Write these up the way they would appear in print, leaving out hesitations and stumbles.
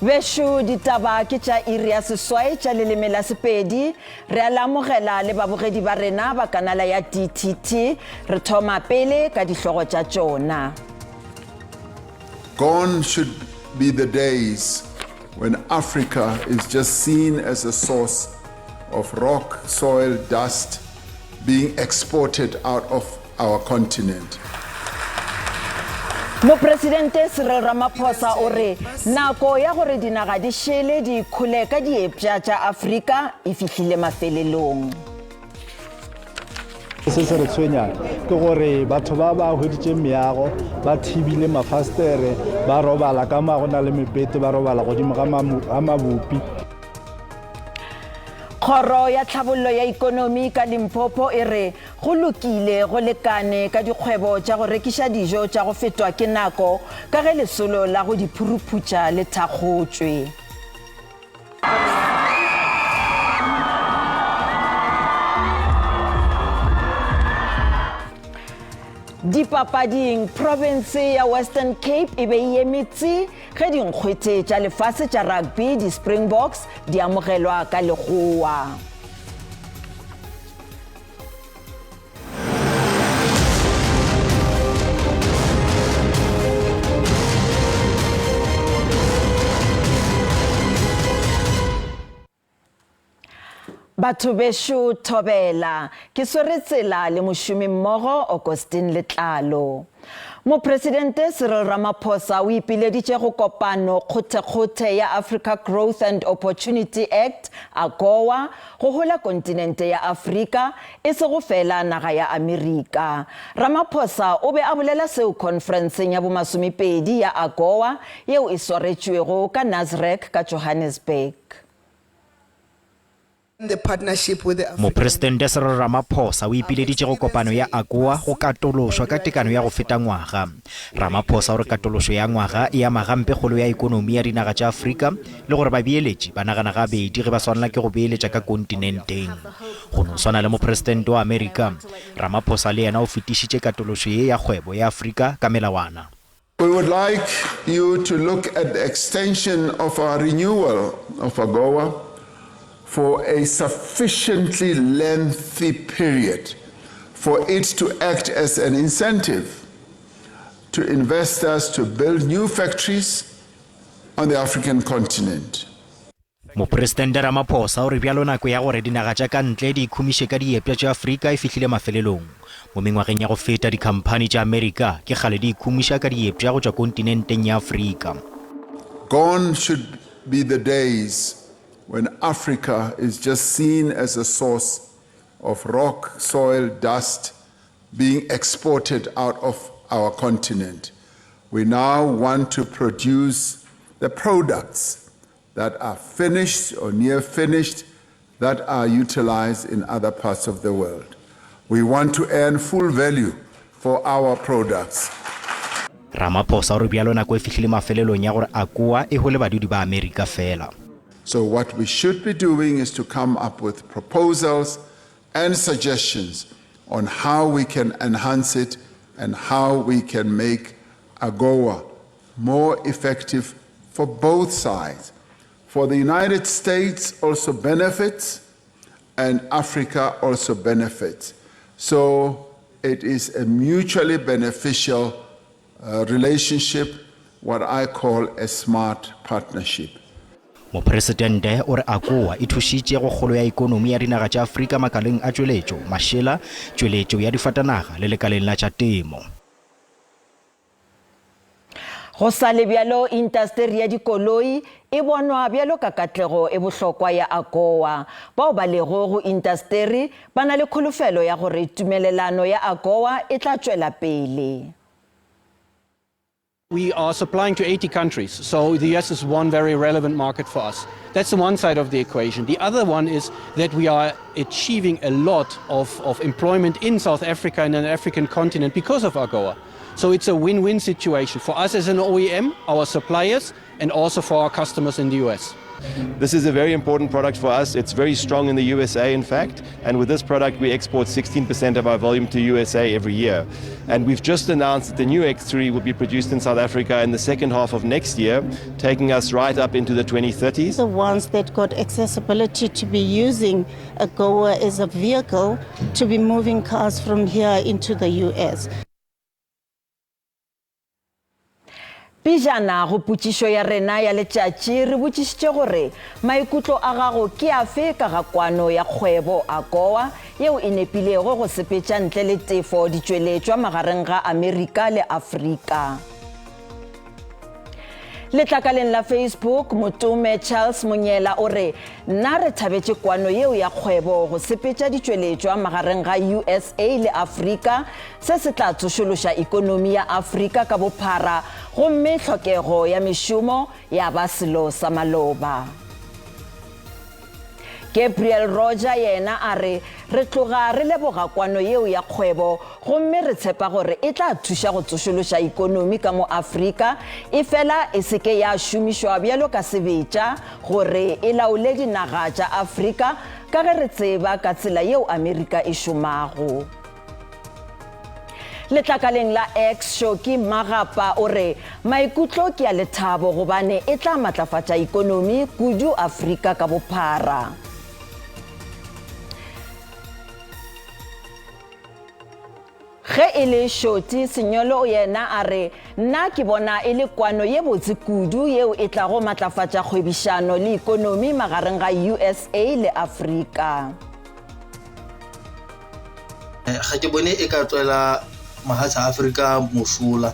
Bešo ditaba ke tša iri ya seswai tša leleme la Sepedi. Re a le amogela le babogedi ba rena ba kanala ya DTT. Re thoma pele ka dihlogo tša tšona. Gone should be the days when Africa is just seen as a source of rock, soil, dust being exported out of our continent. Mopresidente Cyril Ramaphosa o re nako ya gore dinaga di šele di ikhole ka diepša tša Afrika e fihlile mafelelong. Se se re tshwenyang ke gore batho ba ba hweditše meago ba thibile mafastere ba robala ka mo go na le mebete ba robala godimo ga mabopi. Kgoro ya Tlhabollo ya Ikonomi ka Limpopo e re go lokile go lekane ka dikgwebo tša go rekiša dijo tša go fetwa ke nako ka ge lesolo la go di phuruphutša le thakgotšwe. Dipapading, profense ya Western Cape e be e eme tsi ge dinkgwete tša lefase tša rugby di-Springboks di amogelwa ka legoa. Batho bešo thobela, ke swere tsela le mošomimmogo Augustine Letlalo. Mopresidente Cyril Ramaphosa o ipileditše go kopano kgothekgothe ya Africa Growth and Opportunity Act, AGOA, go hola kontinente ya Afrika, e sego feela naga ya Amerika. Ramaphosa o be a bolela seo khonferenseng ya bomasomepedi ya AGOA yeo e swaretšwego ka Nasrec ka Johannesburg. Mopresidente Cyril Ramaphosa o ipileditše go kopano ya AGOA go katološwa ka tekano ya go feta ngwaga. Ramaphosa o re katološo ya ngwaga e ama gampe kgolo ya ekonomi ya dinaga tša Afrika le gore babeeletši ba nagana gabedi ge ba swanela ke go beeletša ka kontinenteng. Go no swana le mopresidente wa Amerika, Ramaphosa le yena o fetišitše katološo ye ya kgwebo ya Afrika ka melawana. We would like you to look at the extension of our renewal of AGOA for a sufficiently lengthy period for it to act as an incentive to investors to build new factories on the African continent. Mopresidente Ramaphosa o re bjalo nako ya gore dinaga tša ka ntle di ikhumiše ka diepša tša Afrika e fihlile mafelelong. Mo mengwageng ya go feta dikhamphani tša Amerika ke kgale di ikhumiša ka diepša go tšwa kontinenteng ya Afrika. Gone should be the days when Africa is just seen as a source of rock, soil, dust being exported out of our continent. We now want to produce the products that are finished or near finished that are utilized in other parts of the world. We want to earn full value for our products. Ramaphosa o re bjalo nako e fihlile mafelelong ya gore AGOA e hole badudi ba Amerika feela. So what we should be doing is to come up with proposals and suggestions on how we can enhance it and how we can make AGOA more effective for both sides. For the United States also benefits and Africa also benefits. So it is a mutually beneficial uh, relationship, what I call a smart partnership. Mopresidente o re AGOA e thušitše go kgolo ya ekonomi ya dinaga tša Afrika makaleng a tšweletšo, mašela, tšweletšo ya difatanaga le lekaleng la tša temo. Go sa le bjalo, intasteri ya dikoloi e bonwa bjalo ka katlego e bohlokwa ya AGOA. Bao ba lego go intasteri ba na le kholofelo ya gore tumelelano ya AGOA e tla tšwela pele. We are supplying to 80 countries, so the US is one very relevant market for us. That's the one side of the equation. The other one is that we are achieving a lot of, of employment in South Africa and the African continent because of AGOA. So it's a win-win situation for us as an OEM, our suppliers, and also for our customers in the US. This is a very important product for us. It's very strong in the USA, in fact. And with this product, we export 16% of our volume to USA every year. And we've just announced that the new X3 will be produced in South Africa in the second half of next year, taking us right up into the 2030s. The ones that got accessibility to be using AGOA as a vehicle to be moving cars from here into the US. Pejana go potšišo ya rena ya letšatši re botšišitše gore maikutlo a gago ke afe ka ga kwano ya kgwebo, AGOA, yeo e nepilego go sepetša ntle le tefo ditšweletšwa magareng ga Amerika le Afrika. Letlakaleng la Facebook, Motome Charles Monyela o re, Nna re thabetše kwano yeo ya kgwebo go sepetša ditšweletšwa magareng ga USA le Afrika. Se se tla tsošološa ikonomi ya Afrika ka bophara gomme hlokego ya mešomo ya ba selo sa maloba. Gabriel Roger yena a re, Re tloga re leboga kwano yeo ya kgwebo gomme re tshepa gore e tla thuša go tsošološa ikonomi ka mo Afrika, efela e se ke ya šomišwa bjalo ka sebetša gore e laole dinaga tša Afrika ka ge re tseba ka tsela yeo Amerika e šomago. Letlakaleng la X, Shoki Magapa o re maikutlo ke a lethabo gobane e tla matlafatša ikonomi kudu Afrika ka bophara. Ge e le Shoti Senyolo yena a re, Nna ke bona e le kwano ye botse kudu yeo e tlago matlafatša kgwebišano le ikonomi magareng ga USA le Afrika. Ga ke bone e ka tswela mahatshe a Aforika mosola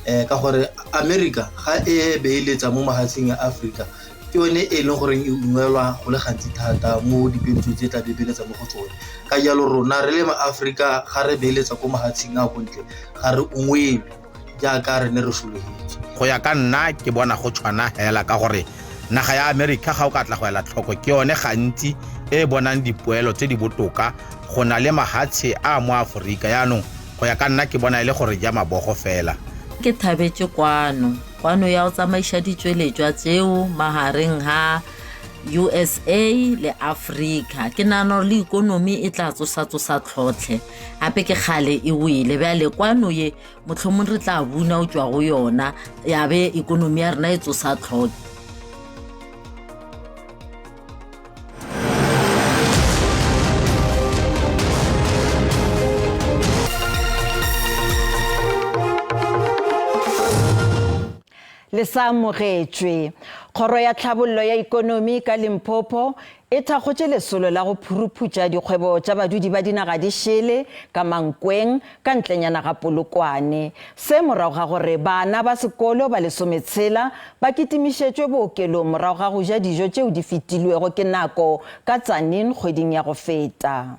um ka gore America ga e beeletsa mo mahatsheng a Aforika ke yone e leng goreng e ungwelwa go le gantsi thata mo dipeeletso tse tla be beeletsa mo go tsone ka jalo rona re le ma-Aforika ga re beeletsa ko mahatsheng a ko ntle ga re ungwelwe jaaka re ne re sologetse. Go ya ka nna ke bona go tshwana hela ka gore naga ya America ga o ka tla go ela tlhoko ke yone gantsi e bonang dipoelo tse di botoka go na le mahatshe a mo Aforika yaanong go ya ka nna ke bona e le gore ja mabogo fela. Ke thabetše kwano, kwano ya go tsamaiša ditšweletšwa tšeo magareng ga USA le Afrika. Ke nagana gore le ikonomi e tla tsosa-tsosa tlhotlhe. Gape ke kgale e wele. Bjale kwano ye mohlomong re tla buna go tšwa go yona, ya be ikonomi ya rena e tsosa tlhotlhe. Le sa amogetšwe. Kgoro ya Tlhabollo ya Ikonomi ka Limpopo e thakgotše lesolo la go phuruphutša dikgwebo tša badudi ba dinaga di šele ka Mankweng ka ntlenyana ga Polokwane. Se morago ga gore bana ba sekolo ba lesometshela ba kitimišetšwe bookelong morago ga go ja dijo tšeo di fetilwego ke nako ka Tzaneen kgweding ya go feta.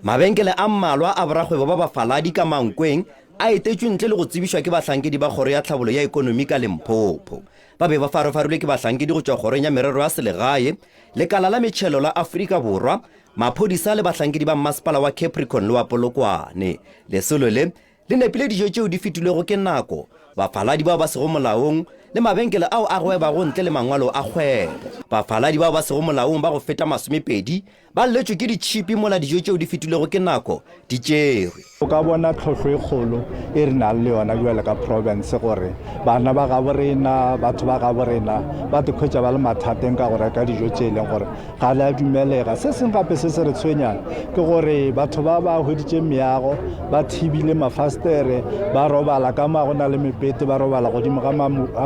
Mabenkele a mmalwa a borakgwebo ba bafaladi ka Mankweng a etetšwe ntle le go tsebišwa ke bahlankedi ba Kgoro ya Tlhabollo ya Ekonomi ka Limpopo. Ba be ba farofarilwe ke bahlankedi go tšwa Kgorong ya Merero ya Selegae, Lekala la Metšhelo la Afrika Borwa, maphodisa le bahlankedi ba Mmasepala wa Capricorn le wa Polokwane. Lesolo le le nepile dijo tšeo di fetilwego ke nako, bafaladi bao ba sego molaong le mabenkele ao a gwebago ntle le mangwalo a kgwebo. Bafaladi bao ba sego molaong ba go feta masomepedi Ba lletšwe ke ditšhipi mola dijo tšeo di fetilwego ke nako di tšerwe. O ka bona tlhohlo e kgolo e re nang le yona bjale ka province gore bana ba gabo rena, batho ba gabo rena ba te khwetša ba le mathateng ka go reka dijo tše e leng gore ga le a dumelega. Se seng gape se se re tshwenyang ke gore batho ba ba hweditše meago ba thibile mafastere ba robala ka mo go na le mepete ba robala godimo ga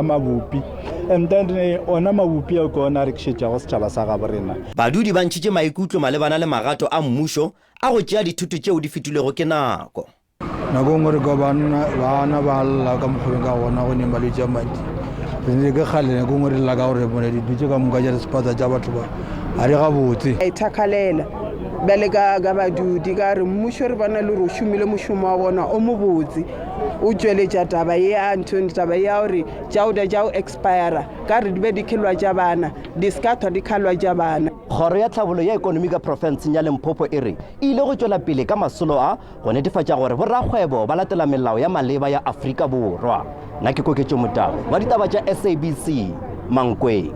mabopi and then ona mabopi ao ke ona a rekišetšago setšhaba sa gabo rena. Badudi ba ntšhitše maikutlo malebana le magato a mmušo a go tšea dithoto tšeo di fetilwego ke nako. Nako e nngwe re kwa banna bana ba lla ka mokgweng ka gona go neng malwetši a mantši. Re ne ke kgale nako e nngwe re lla ka gore mone dintho tše ka moka tša disepatsa tša batho ba ga di gabotse. A ithakgalela bjale ka ka badudi ka re mmušo re bona le gore o šomile mošomo wa bona o mobotse o tšweletša taba ye ya nthong taba ye ya gore tša o da tša o expira ka re di be di khelwa tša bana Di ska thwa di khalwa tša bana. Kgoro ya Tlhabollo ya Ekonomi ka profenseng ya Limpopo e re e ile go tšwela pele ka masolo a go netefatša gore borakgwebo ba latela melao ya maleba ya Afrika Borwa. Nna ke Koketšo Motau wa ditaba tša SABC. Mankweng.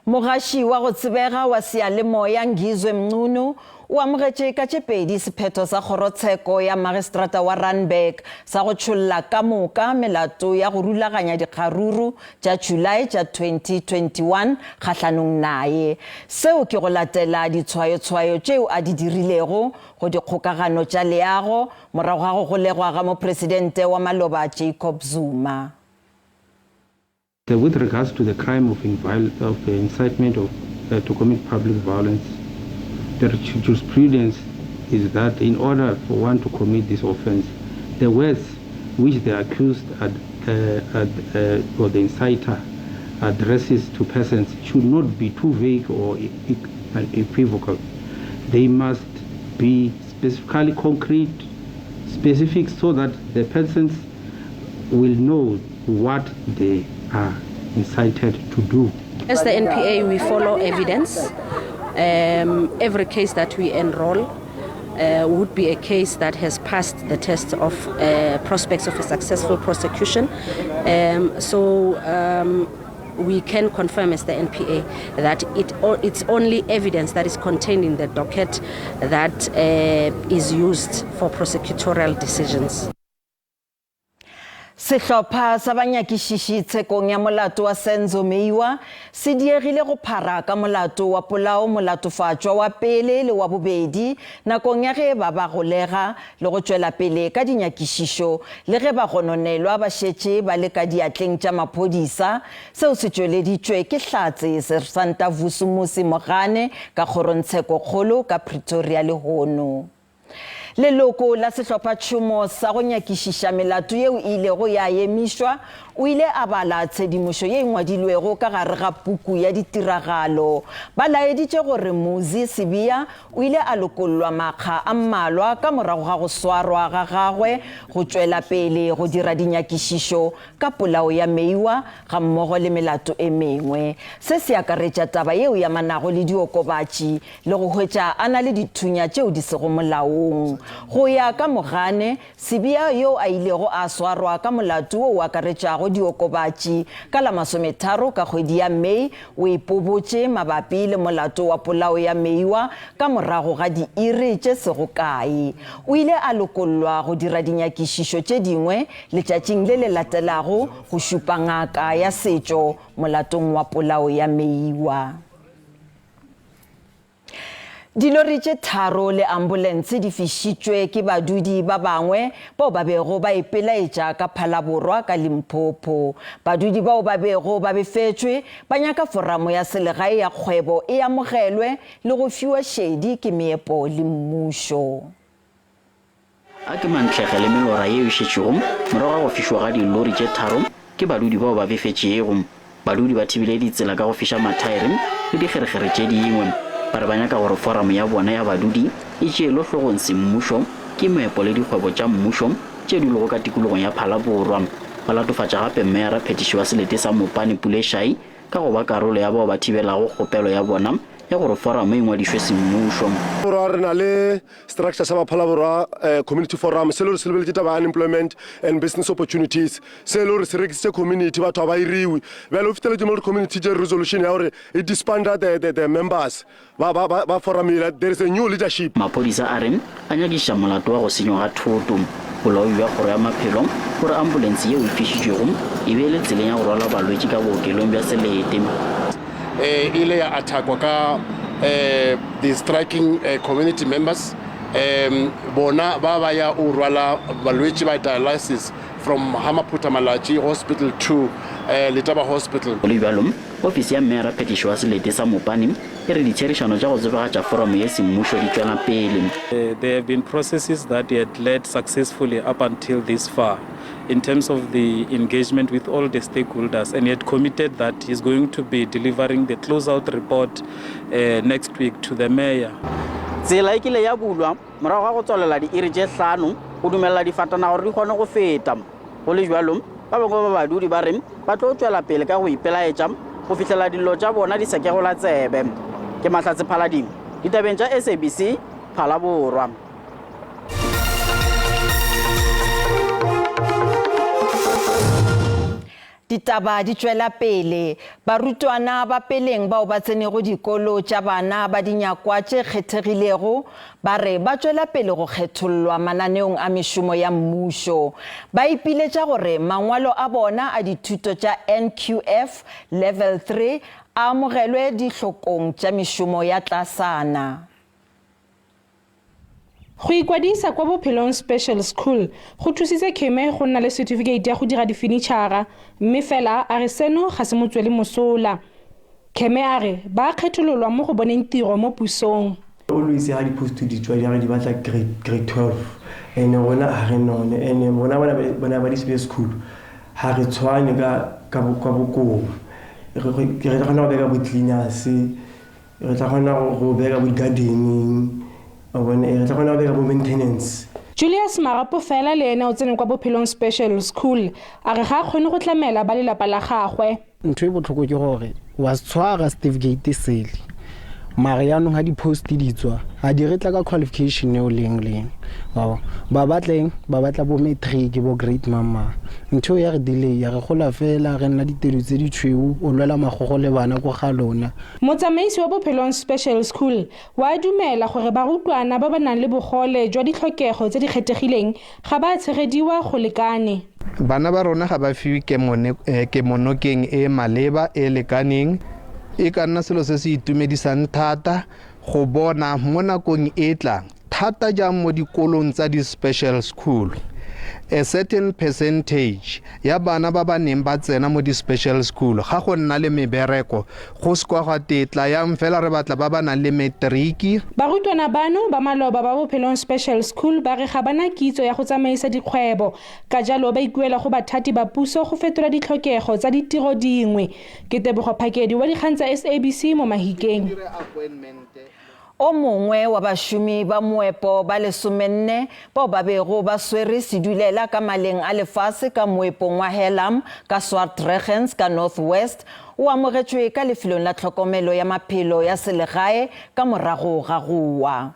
Mogaši wa go tsebega wa seyalemoya Ngizwe Mchunu o amogetše ka tše pedi sephetho sa kgorotsheko ya magistrata wa Randburg sa go tšholla ka moka melato ya go rulaganya dikgaruru tša July tša 2021 kgahlanong naye. Seo ke go latela ditshwayotshwayo tšeo a di dirilego go dikgokagano tša leago morago ga go golegwa ga mopresidente wa maloba Jacob Zuma. With regards to the crime of, of incitement of, uh, to commit public violence, the jurisprudence is that in order for one to commit this offense, the words which the accused ad, uh, ad, uh, or the inciter addresses to persons should not be too vague or equivocal. They must be specifically concrete, specific, so that the persons will know what they are incited to do. As the NPA, we follow evidence. Um, every case that we enroll uh, would be a case that has passed the test of uh, prospects of a successful prosecution. Um, so um, we can confirm as the NPA that it, it's only evidence that is contained in the docket that uh, is used for prosecutorial decisions. Sehlopha sa banyakišiši tshekong ya molato wa Senzo Meyiwa se diegile go phara ka molato wa polao molatofatšwa wa pele le wa bobedi nakong ya ge ba ba golega le go tšwela pele ka dinyakišišo le ge bagononelwa ba šetše ba le ka diatleng tša maphodisa. Seo se tšweleditšwe ke Hlatse Sersanta Vusumusi Mogane ka Kgorongtshekokgolo ka Pretoria lehono. Leloko la sehlophatšhomo sa go nyakišiša melato yeo e ilego ya emišwa o ile a bala tshedimošo ye e ngwadilwego ka gare ga puku ya ditiragalo. Ba laeditše gore Muzi Sibiya o ile a lokollwa makga a mmalwa ka morago ga go swarwa ga gagwe go tšwela pele go dira dinyakišišo ka polao ya Meiwa gammogo le melato e mengwe. Se se akaretša taba yeo e amanago le diokobatši le go hwetša a na le dithunya tšeo di sego molaong. Go ya ka Mogane, Sibiya yo a ilego a swarwa ka molato wo o akaretšago diokobatši ka la masometharo ka kgwedi ya May o ipobotše mabapi le molato wa polao ya Meiwa ka morago ga diiri tše sego kae. O ile a lokollwa go dira dinyakišišo tše dingwe letšatšing le le latelago go šupa ngaka ya setšo molatong wa polao ya Meiwa. Dilori tše tharo le ambulense di fišitšwe ke badudi ba bangwe bao ba bego ba ipelaetša ka Phalaborwa ka Limpopo. Badudi bao ba bego ba befetšwe ba nyaka foramo ya selegae ya kgwebo e amogelwe le go fiwa šedi ke meepo le mmušo. A ke mantlhege le melora yeo e šetšego morago ga go fišwa ga dilori tše tharo ke badudi bao ba befetšego. Badudi ba thibile ditsela ka go fiša mathaere le dikgerekgere tše dingwe. Ba re ba nyaka gore foramo ya bona ya badudi e tšeelwe hlogong semmušo ke meepo le dikgwebo tša mmušo tše di lego ka tikologong ya Phalaborwa. Ba latofatša gape Meyara Phetiši wa selete sa Mopani Pule Shai ka go ba karolo ya bao ba thibelago kgopelo ya bona ya gore foramo e ngwadišwe semmušo. Borwa re na le structure sa Baphala-Borwa Community Forum se le gore se lebeletše taba ya unemployment and business opportunities se le gore se rekisitše community batho ga ba iriwe bjale o fiteletše mo gore community tšere resolution ya gore e disbanda the, the, the members ba, ba, ba, ba forum yela there is a new leadership. Maphodisa a re a nyakišiša molato wa go senywa ga thoto. Bolaodi bja Kgoro ya Maphelo bo re ambulense yeo e fišitšwego e be e le tseleng ya go rwala balwetši ka bookelong bja selete. E ile ya attackwa ka the striking community members bona ba ba ya o rwala balwetši ba dialysis from Hamaphutha Malatji Hospital to Letaba Hospital. Go le bjalo, ofisi ya Meyara Phetiši wa Selete sa Mopani e re ditherišano tša go tsebagatša foramo ye semmušo di tšwela pele. There have been processes that he had led successfully up until this far in terms of the engagement with all the stakeholders, and he had committed that he's going to be delivering the closeout report uh, next week to the mayor. Tsela e kile ya bulwa morago ga go tswalela diiri tše hlano go dumelela difatanaga gore di kgone go feta. Go le bjalo, ba bangwe ba badudi ba re ba tlo tšwela pele ka go ipelaetša go fihlela dillo tša bona di sekegola tsebe. Ke Mahlatse Phaladimo, ditabeng tša SABC, Phalaborwa. Ditaba di tšwela pele. Barutwana ba peleng bao ba tsenego dikolo tša bana ba dinyakwa tše kgethegilego ba re ba tšwela pele go kgethollwa mananeong a mešomo ya mmušo. Ba ipiletša gore mangwalo a bona a dithuto tša NQF Level 3 a amogelwe dihlokong tša mešomo ya tlasana. Go ikwadisa kwa Bophelong Special School go thusitse Kheme go nna le setifikeiti ya go dira difenitšhara mme fela a re seno ga se mo tswele mosola. Kheme a re ba kgethololwa mo go boneng tiro mo pusong. Always ga di-post di tswa di re di batla grade grade 12 and rona ga re none and rona bana ba di-special school ga re tshwane ka ka bokoa re tla kgona go bereka bo cleaners Re tla kgona go bereka bo di-gardening, wa bona, re tla kgona go bereka bo maintenance. Julius Marapo fela le ene o tsene kwa Bophelong Special School. A re ga a kgone go tlamela ba lelapa la gagwe. Ntho e botlhoko ke gore wa se tshwara certificate sele mare yaanong ga di-post di tswa ga di re tla ka qualification eo leng leng wa ba batleng ba batla bo matric bo grade mang mang ntho ya re delay ya re gola fela re nna ditedu tse di tshweu o lwela magogo le bana ko ga lona Motsamaisi wa Bophelong Special School wa dumela gore barutwana ba ba nang le bogole jwa ditlhokego tse di kgethegileng ga ba a tshegediwa go lekane. Bana ba rona ga ba fiwe kemonokeng e e maleba e e lekaneng. E ka nna selo se se itumedisang thata go bona mo nakong e e tlang, thata jang mo dikolong tsa di-special school, a certain percentage ya bana ba ba neng ba tsena mo di-special school ga go nna le mebereko go se kwa gwa tetla yang fela re batla ba ba nang le matric. Barutwana bano ba maloba ba Bophelong Special School ba re ga ba na kitso ya go tsamaisa dikgwebo, ka jalo ba ikuela go bathati ba puso go fetola ditlhokego tsa ditiro dingwe. Ke Tebogo Phakedi wa dikgang tsa SABC mo Mahikeng. O mongwe wa bašomi ba moepo ba lesomenne bao ba bego ba swere sedulela ka maleng a lefase ka moepong wa Helam ka Swartregens ka North West o amogetšwe ka lefelong la tlhokomelo ya maphelo ya selegae ka morago ga go wa.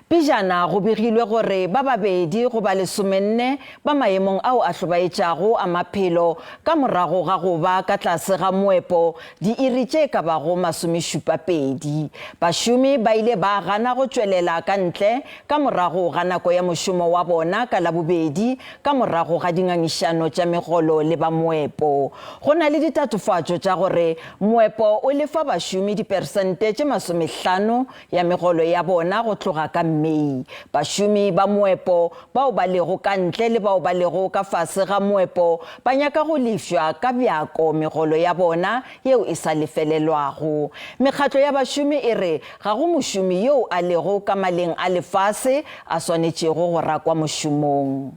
Pejana go begilwe gore ba babedi go ba lesomenne ba maemong ao a hlobaetšago a maphelo ka morago ga go ba ka tlase ga moepo diiri tše ka bago masomešupapedi. Bašomi ba ile ba gana go tšwelela ka ntle ka morago ga nako ya mošomo wa bona ka Labobedi ka morago ga dingangišano tša megolo le ba moepo. Go na le ditatofatšo tša gore moepo o lefa bašomi diperesente tše masomehlano ya megolo ya bona go tloga ka Mei. Bašomi ba moepo bao ba lego ka ntle le bao ba lego ka fase ga moepo ba nyaka go lefšwa ka bjako megolo ya bona yeo e sa lefelelwago. Mekgatlo ya bašomi e re ga go mošomi yoo a lego ka maleng a lefase a swanetšego go rakwa mošomong.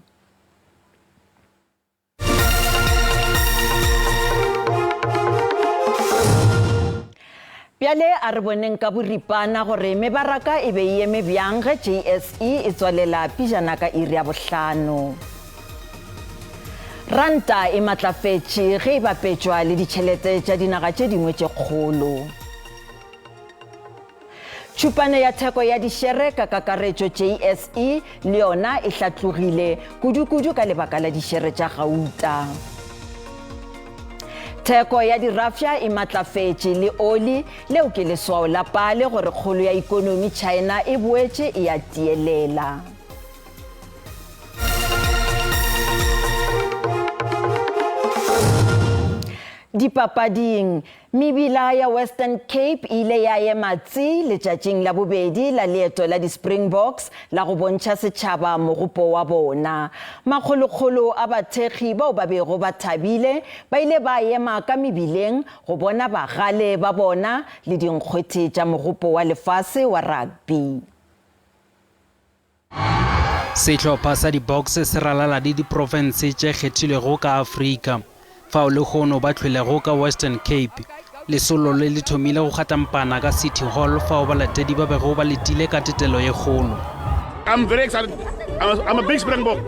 Bjale a re boneng ka boripana gore mebaraka e be e eme bjang ge JSE e tswalela pijana ka iri ya bohlano. Ranta e matlafetše ge e bapetšwa le ditšhelete tša dinaga tše dingwe tše kgolo. Tšhupane ya theko ya dišere ka kakaretšo JSE le yona e hlatlogile, kudu-kudu ka lebaka la dišere tša gauta. Theko ya dirafša e matlafetše le oli, leo ke leswao la pale gore kgolo ya ikonomi China e boetše e a tielela. Dipapading, Mebila ya Western Cape e ile ya ema tsi letšatšing la bobedi la leeto la di-Springboks la go bontšha setšhaba mogopo wa bona. Makgolokgolo a bathekgi bao ba bego ba thabile ba ile ba ema ka mebileng go bona bagale ba bona le dinkgwete tša mogopo wa lefase wa rugby. Sehlopha sa di-Boks se ralala le diprofense tše kgethilwego ka Afrika, fao lehono ba hlwelego ka Western Cape. Lesolo le le thomile go kgatlampana ka City Hall fao balatedi ba bego ba letile ka tetelo ye kgolo. I'm very excited. I'm a, I'm a big Springbok.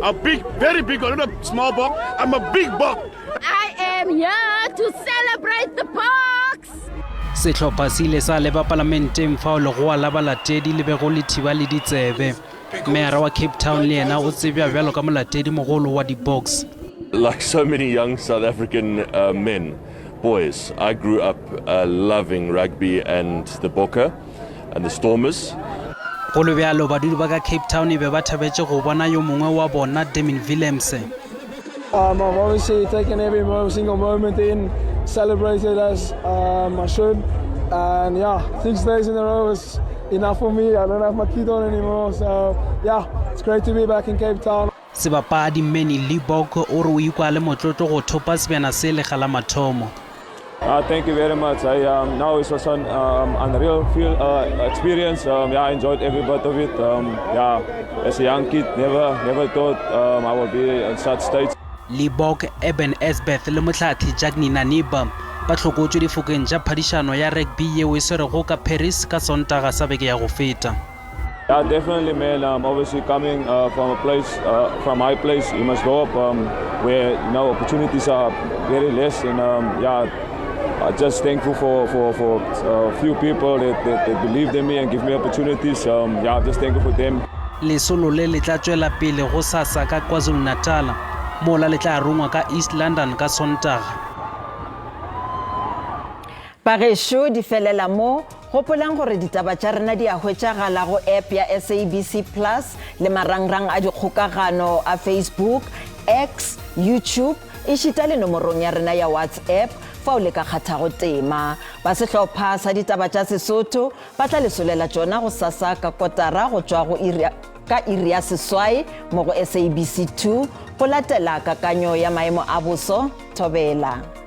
A big, very big one, not a small bok. I'm a big bok. I am here to celebrate the Boks. Sehlopha se ile sa leba palamenteng fao legoa la balatedi le bego le thiba le ditsebe. Meyara wa Cape Town le yena o tsebja bjalo ka molatedi mogolo wa di-Boks. Like so many young South African uh, men, boys, I grew up uh, loving rugby and the Bokke and the Stormers. Go le bjalo, badudi ba ka Cape Town e be ba thabetše go bona yo mongwe wa bona, Damian Willemse. Um, I've obviously taken every single moment in, celebrated as um, I should, and yeah, six days in a row is enough for me. I don't have my kid on anymore, so yeah, it's great to be back in Cape Town. Sebapadi Manny Libbok o re o ikwa a le motlotlo go thopa sebjana se lekga la mathomo. Uh, thank you very much. I, um, now it was an um, unreal feel, uh, experience. Um, yeah, I enjoyed every bit of it. Um, yeah, as a young kid, never, never thought um, I would be in such state. Libbok, Eben Etzebeth le mohlathi Jacques Nienaber ba hlokotšwe difokeng tša phadišano ya rugby yeo e swerego ka Paris ka Sontaga sa beke ya go feta. Yeah, definitely, man. Um, obviously, coming uh, from a place, uh, from my place, you must go up um, where you know opportunities are very less, and um, yeah, I'm just thankful for for for a uh, few people that, that, that believed in me and give me opportunities. Um, yeah, I'm just thankful for them. Lesolo le le tla tšwela pele gosasa ka KwaZulu-Natal, mola le tla rungwa ka East London ka Sontaga. Bagešo di felela mo. Gopolang gore ditaba tša rena di a hwetšagala go app ya SABC Plus le marangrang a dikgokagano a Facebook, X, YouTube ešita le nomorong ya rena ya WhatsApp fao le ka kgathago tema. Ba sehlopha sa ditaba tša Sesotho ba tla le solela tšona gosasa ka kotara go tšwa go iri ka iri ya seswai mo go SABC 2 go latela kakanyo ya maemo a boso. Thobela.